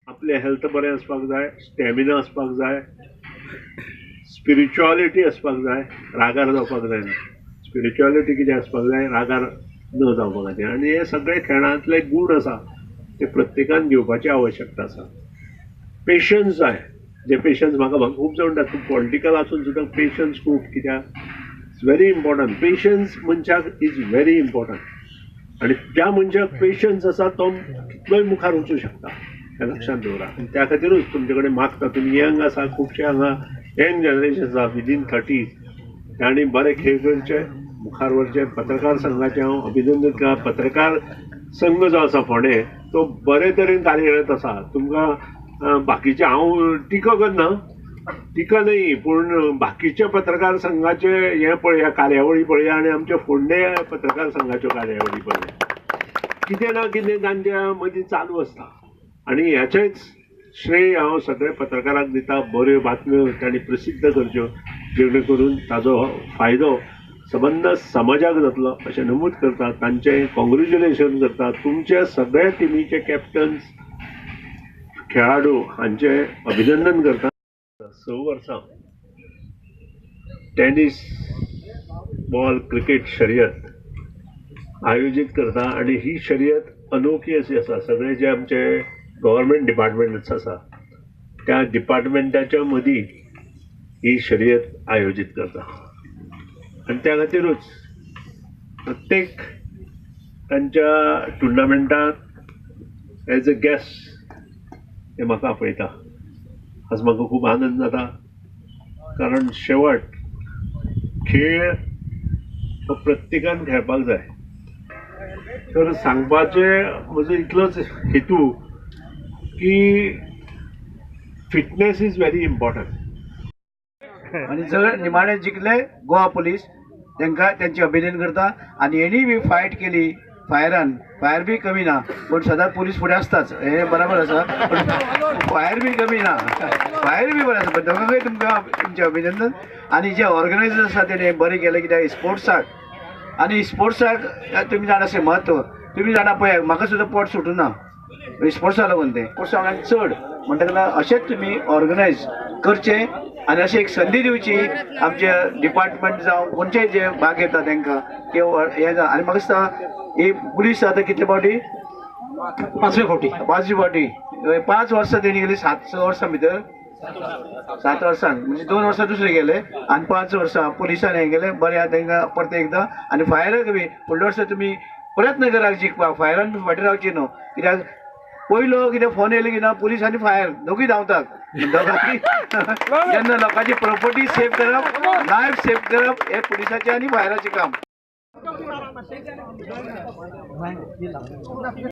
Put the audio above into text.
आपलें हेल्थ बरें आसपाक जाय, स्टॅमिना आसपाक जाय, स्पिरिच्युअलिटी आसपाक जाय, रागार जावपाक जायना. स्पिरिच्युअलिटी कितें आसपाक जाय, रागार न जावपा खातीर. आनी हे सगळे खेळांतले गूण आसा ते प्रत्येकान घेवपाची आवश्यकता आसा. पेशन्स जाय, जे पेशन्स म्हाका खूब जाण म्हणटात तूं पॉलिटिकल आसून सुद्दां पेशन्स खूब कित्याक, it's very important. Patience मनशाक is very important. आनी ज्या मनशाक पेशन्स आसा तो कितलोय मुखार वचूं शकता, हें लक्षांत दवरा. आनी त्या खातीरूच तुमचे कडेन मागता, तुमी यंग आसा, खुबशे हांगा यंग जनरेशन आसा विदीन 30s, तांणी बरे खेळ करचे, मुखार वरचे. पत्रकार संघाचें हांव अभिनंदन करता. पत्रकार संघ जो आसा फोंडें तो बरे तरेन कार्यरत आसा. तुमकां बाकीचे हांव टिका करना, टिका न्ही, पूण बाकीच्या पत्रकार संघाचे हें पळया, कार्यावळी पळया आनी आमच्या फोंडें पत्रकार संघाच्यो कार्यावळी पळया, कितें ना कितें तांच्या मदीं चालू आसता. आनी ह्याचेच श्रेय हांव सगळ्या पत्रकारांक दिता. बऱ्यो बातम्यो तांणी प्रसिद्ध करच्यो, जेणे करून ताजो फायदो सबंद समाजाक जातलो अशें नमूद करता. तांचें कॉंग्रेच्युलेशन करता. तुमच्या सगळ्या टिमीचे कॅप्टन्स, खेळाडू हांचें अभिनंदन करता. 6 वर्सां टेनीस बॉल क्रिकेट शर्यत आयोजीत करता आनी ही शर्यत अनोखी अशी आसा. सगळे जे आमचे गव्हर्मेंट डिपार्टमेंट्स आसा त्या डिपार्टमेंटाच्या मदीं ही शर्यत आयोजीत करता आनी त्या खातीरूच प्रत्येक तांच्या टुर्नामेंटाक एज अ गेस्ट ते म्हाका आपयता. आज म्हाका खूब आनंद जाता, कारण शेवट खेळ तो प्रत्येकान खेळपाक जाय. तर सांगपाचें म्हजो इतलोच हेतू की फिटनेस is very important. आनी जर निमाणे जिखले गोवा पुलीस, तांकां तेंचें अभिनंदन करता. आनी हेणी बी फायट केली फायरान, फायर बी कमी ना, पूण सदांच पुलीस फुडें आसताच, हें बराबर आसा, पूण फायर बी कमी ना, फायर बी बरें आसा. पण दोगांकय तुमकां तुमचें अभिनंदन. आनी जे ऑर्गनायजर्स आसा तेणें बरें केलें, कित्याक स्पोर्ट्साक आनी स्पोर्ट्साक तुमी जाणा अशें म्हत्व, तुमी जाणा पळय म्हाका सुद्दां पोट सुटूना स्पोर्ट्सा लागून, तें स्पोर्ट्साक चड म्हणटकच अशेंच तुमी ऑर्गनायज करचें आनी अशें एक संदी दिवची आमच्या डिपार्टमेंट जावं खंयचेय जे भाग घेता तांकां की हें जावं. आनी म्हाका दिसता ही पुलीस आतां कितले फावटी, पांचवे फावटी, पांचवी फावटी, 5 वर्सां तेणी गेली, 7 वर्सां भितर, 7 वर्सां म्हणजे 2 वर्सां दुसरे गेले आनी 5 वर्सां पुलिसान हें गेलें. बरें आहा तांकां परतें एकदां. आनी फायराक बी फुडल्या वर्सा तुमी प्रयत्न करा जिखपाक, फायरान बी फाटीं रावची न्हू, कित्याक पयलो कितें फोन येयलो की ना पुलीस आनी फायर दोगूय धांवतात. दोगांय जेन्ना लोकांची प्रोपर्टी सेफ करप, लायफ सेफ करप हें पुलिसाचें आनी फायराचें काम.